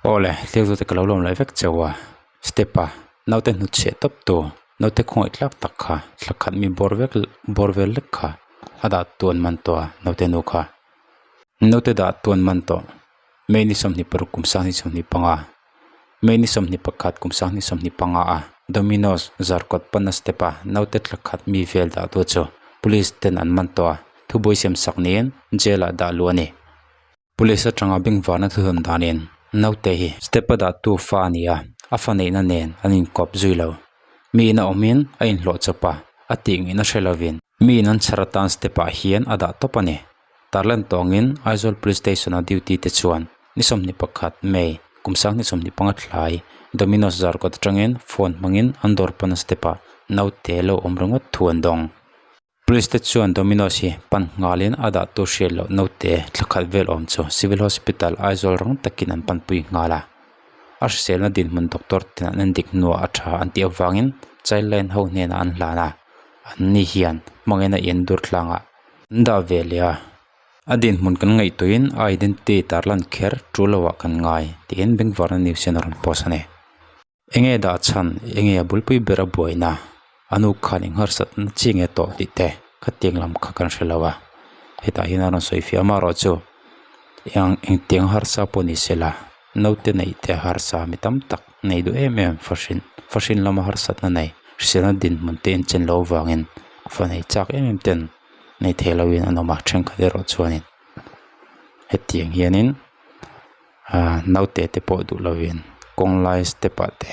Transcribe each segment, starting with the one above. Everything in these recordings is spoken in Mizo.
Awle, thil te ka lo lawm leh vek cheu a, step a naute hnutchhiah tawp tu naute khawngaih tlak tak kha thla khat mi bawr vek bawr vel lek kha a dah tuan man tawh a naute nu kha naute dah tuan man tawh May ni 26 kum 2025 May ni 21 kum 2025 a Domino's zarkawt pana step a naute thla khat mi vel dah tu chu police ten an man tawh a thubuai siam sak niin jail ah dah luh a ni. Police atanga bengvarna thudawn danin naute hi step a dahtu fa a ni a, a fa neihna nen an inkawp zui lo. Mi ina awmin a inhlawh chawp a, a tih ngihna hre lovin mi in an chhar atan step ah hian a dah tawp a ni. Tarlan tawngin Aizawl Police Station a duty te chuan ni 21 May kum 2025 thlai Domino's zarkawt atangin phone hmangin an dawr pana step ah naute lo awm ringawt thu an dawng. Police te chuan Domino's hi pan nghalin a dah tur hriat loh naute thla khat vel awm chu Civil Hospital Aizawl rang takin an panpui nghal a. A hriselna dinhmun doctor ten an endik hnuah a tha an tih avangin Child Line ho hnenah an hlan a, an ni hian hmangin a in dur tlangah an dah ve leh a. A dinhmun kan ngaihtuahin a identity tarlan kher tul loah kan ngai tiin Bengvarna News hian a rawn post a ni. Enge dah chhan, enge a bulpui ber a buaina, a nu khan eng harsatna chi nge tawh tih te khatiang lam kha kan hre lo a, hetah hian a rawn sawi fiah amaherawh chu eng engtiang harsa pawh ni se la naute neih te harsa mi tam tak nei duh em em fahrin fahrin lama harsatna nei hriselna dinhmun te inchen loh avangin fa nei chak em em ten nei thei loin an awm a thenkhat erawh chuanin hetiang hianin. Ahh naute te pawh duh lovin kawng lai step ah te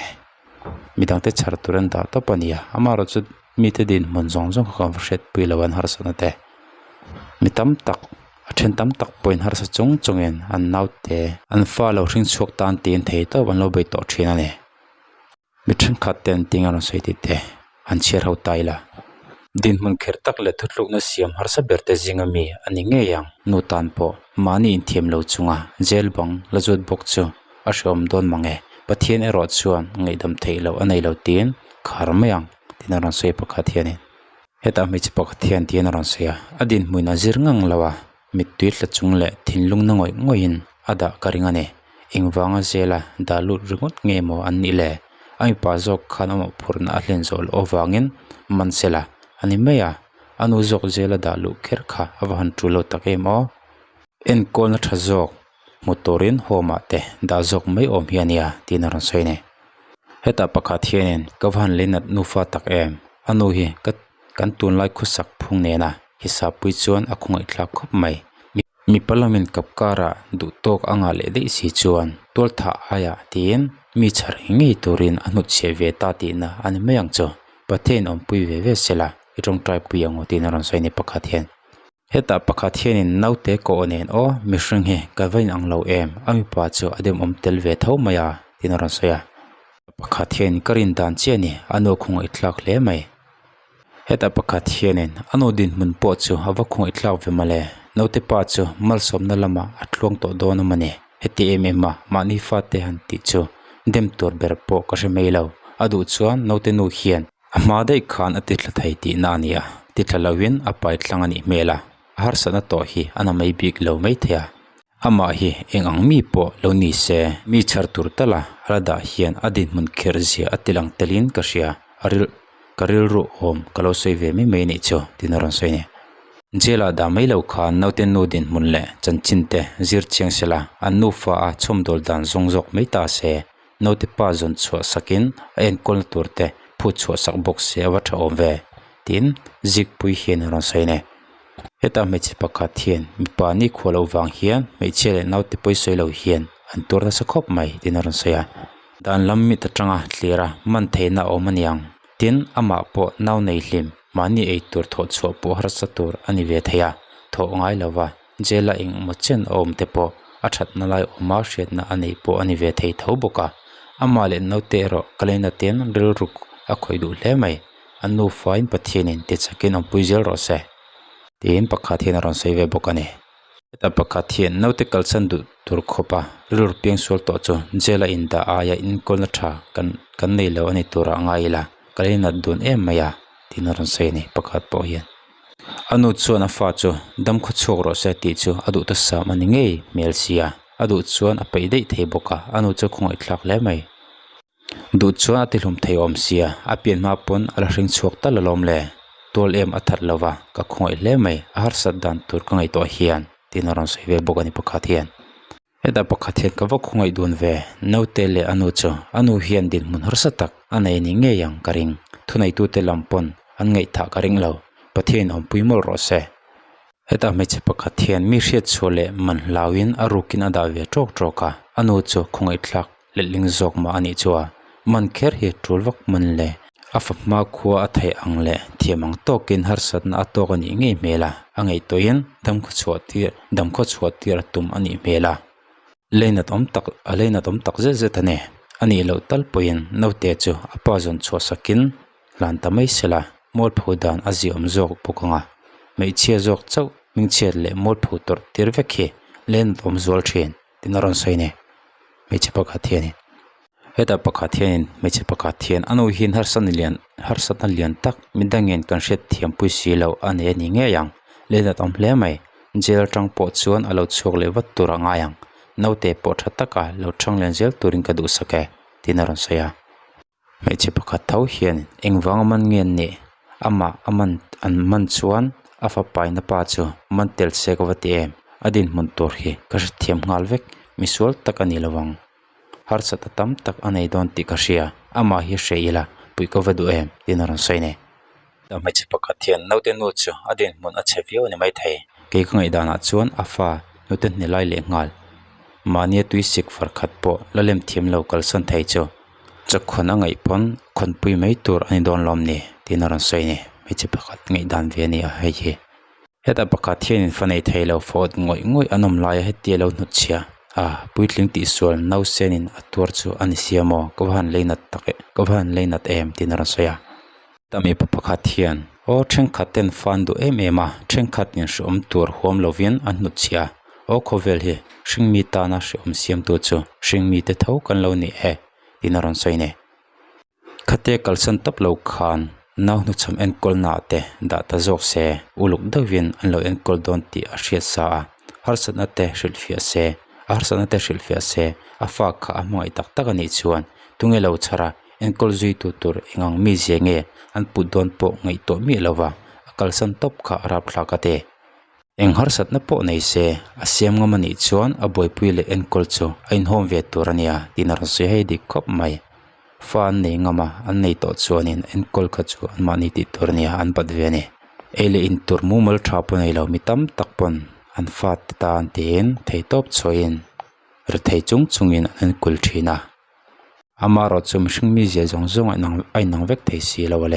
midang te chhar tur an dah tawp a ni a amaherawh chu mite dinhmun zawng zawng kha kan va hriatpui lo an harsatna te mi tam tak a then tam tak pawhin harsa chung chungin an naute an fa lo hring chhuak tan tiin thei tawp an lo bei tawh thin a ni. Mi thenkhat te an ting a rawn sawi tih te an chhiar ho ta ila. Dinhmun kher tak leh thutlukna siam harsa ber te zinga mi a ni ngei ang. Nu tan pawh mahni inthiam lo chunga jail bang la zawt bawk chu a hrehawm dawn mang e. Pathian erawh chuan ngaihdam theih loh a nei lo tiin khar mai ang tiin a rawn sawi pakhat hianin. Hetah hmeichhe pakhat hian tiin a rawn sawi a, a dinhmun a zir ngang lo a. Mittui tla chung leh thinlung na ngawih ngawihin a dah ka ring a ni. Engvanga zela dah lut ringawt nge maw an nih le? A mipa zawk khan a mawhphurhna a hlen zawh loh avangin man sela a ni mai a, a nu zawk zela dah luh kher kha a va han tul lo tak em aw? Enkawlna tha zawk hmu turin home ah te dah zawk mai awm hi a nia tiin a rawn sawi a ni. Hetah pakhat hianin ka va han leinat nufa tak em? A nu hi ka kan tunlai khawsak phung nena hisapui chuan a khawngaihthlak khawp mai. Mipa lamin kap karah duh tawk a ngah leh daih si chuan tual thah aiah tiin mi chhar ngei turin a hnutchhiah ve ta tihna a ni mai ang chu. Pathian awmpui ve ve sela i tawngtai pui ang aw tiin a rawn sawi a ni pakhat hian. Hetah pakhat hianin naute kawh nen aw mihring hi ka va inang lo em a mipa chu a demawm tel ve tho mai a tiin a rawn sawi a. Pakhat hian ka rin dan chiah a ni a nu khawngaihthlak hle mai. Hetah pakhat hianin a nu dinhmun pawh chu a va khawngaihthlak ve mawle naute pa chu malsawmna lamah a tluang tawh dawn a mawni heti em em a mahni fate han tih chu dem tur ber pawh ka hre mai lo a duh chuan naute nu hian A hma daih khan a tithla thei tihna a ni a, tithla loin a pai tlang a nih hmel a, a harsatna tawh hi a na mai bik lo maithei a. Amah hi eng ang mi pawh lo ni se, mi chhar tur tala a la dah hian a dinhmun kherh zia a ti lang telin ka hria, a ril ka rilru awm ka lo sawi ve mai mai anih chu tiin a rawn sawi a ni. Jail ah dah mai lo khan naute nu dinhmun leh chanchin te zir chiang sela an nufa a chhawmdawl dan zawng zawk mai ta se. Naute pa zawn chhuah sakin a enkawlna tur te phut chhuah sak bawk se a va tha awm ve tin zikpui hian a rawn sawi a ni. Heta hmeichhe pakhat hian mipa nikhua loh vang hian hmeichhia leh naute pawi sawi lo hian an tuar nasa khawp mai tiin a rawn sawi a. Dan lam mit atanga thlir a man theihna a awm aniang tin amah pawh nau nei hlim mahni ei tur thawh chhuah pawh harsa tur a ni ve thei a thawh ngai lova. Jail a engemaw chen a awm te pawh a thatna lai awma hriatna a neih pawh a ni ve thei tho bawk a, amah leh naute erawh ka lei ten rilruk a khawih duh hle mai, an nufain Pathianin ti chakin awmpui zel rawh se tiin pakhat hian a rawn sawi ve bawk a ni. Heta pakhat hian naute kalsan duh tur khawpa rilru piang sual tawh chu jail a indah aia inkawlna tha kan kan nei lo a ni turah a ngai ila ka lei nat dun em mai a tiin a rawn sawi a ni pakhat pawh hian. A nu chuan a fa chu dam khaw chhuak rawh se tih chu a duh ta sam a ni ngei hmel sia. A duh chuan a peih daih thei bawk a, a nu chu khawngaih thlak hle mai. Duh chuan a tihlum thei awm sia, a pian hma pawn a la hring chhuak tal alawm le. Tual em a that lova, ka khawngaih hle mai, a harsat dan tur ka ngaihtuah hian, tiin a rawn sawi ve bawk a ni pakhat hian. Hetah pakhat hian ka va khawngaih dun ve, naute leh a nu chu a nu hian dinhmun harsa tak a nei ni ngei ang ka ring, thuneitute lam pawn an ngaihthah ka ring lo, Pathian awmpui mawlh rawh se. Hetah hmeichhe pakhat hian mi hriatchhuah leh man hlauin a rukin a dah ve tawk tawk a, a nu chu khawngaihthlak letling zawk mah a nih chu a, man kher hi tul vak man le. A fa hma khua a theih ang leh thiam ang tawkin harsatna a tawk a nih ngei hmel a, a ngaihtuahin damkhaw chhuah tir damkhaw chhuah tir a tum a nih hmel a. Leinat awm tak a leinat awm tak zet zet a ni. A nih loh tal pawhin naute chu a pa zawn chhuah sakin hlan ta mai sela, mualpho dan a ziahawm zawk bawk ang a, hmeichhia zawk chauh hmingchhiat leh mualpho tawrh tir vek hi leinat awm zual thin tiin a rawn sawi a ni. Hmeichhe pakhat hianin hetah pakhat hianin hmeichhe pakhat hian a nu hian harsatna lian harsatna lian tak midangin kan hriat thiam pui si loh a nei a ni ngei ang leinat awm hle mai jail atang pawh chuan a lo chhuak leh vat tur a ngai ang naute pawh tha taka lo thang lian zel turin ka duhsak e tiin a rawn sawi a. Hmeichhe pakhat tho hian engvanga man nge an nih? Amah a man an man chuan a fapaina pa chu man tel se ka va ti em? A dinhmun tur hi ka hrethiam nghal vek, misual tak a ni lo ang. Harsat a tam tak a nei dawn tih ka hria, amah hi hre ila puih ka va duh em? tiin a rawn sawi nei. Hmeichhe pakhat hian naute nu chu a dinhmun a chhe viau a ni maithei. Kei ka ngaihdanah chuan a fa hnute hne lai leh nghal. Mahnia tui sik far khat pawh la lem thiam lo kalsan thei chu chawkhawn a ngaih pawn khawnpui mai tur a ni dawn lawm ni tiin a rawn sawi a ni. Hmeichhe pakhat ngaihdan ve a ni a hei hi. Hetah pakhat hianin fa nei thei lo fawt ngawih ngawih an awm lai a hetia lo hnutchhia a puitling tihsual nausenin a tuar chu a ni sia maw ka va han lei nat tak e ka va han lei nat em tiin a rawn sawi a. Ta mipa pakhat hian aw thenkhat ten fan duh em em a thenkhat in hreawm tur huam lovin an hnutchhia aw khawvel hi hringmi tana hreawm siamtu chu hringmi te tho kan lo ni e tiin a rawn sawi a ni. Khatia kalsan tawp lo khan nau hnuchham enkawl naah te dah ta zawk se uluk deuhin an lo enkawl dawn tih a hriat sa a harsatna te hrilhfiah se a harsatna te hrilhfiah se a fa kha a hmangaih tak tak a nih chuan tunge lo chhar a enkawl zuitu tur eng ang mizia nge an put dawn pawh ngaihtuah miah lova a kalsan tawp kha a rapthlak a ti. Eng harsatna pawh nei se a siam ngam a nih chuan a buaipui leh enkawl chu a inhawm ve tur a nia tiin a rawn sawi hei dik khawp mai. Fa an nei ngam a, an nei tawh chuanin enkawl kha chu anmahni tih tur a nia an bat ve a ni. Ei leh in tur mumal tha pawh nei lo mi tam tak pawn an fate tan tiin theihtawp chhuahin rethei chung chungin an enkawl thin a. Amaherawhchu mihring mizia zawng zawng a inang vek thei si lo a le.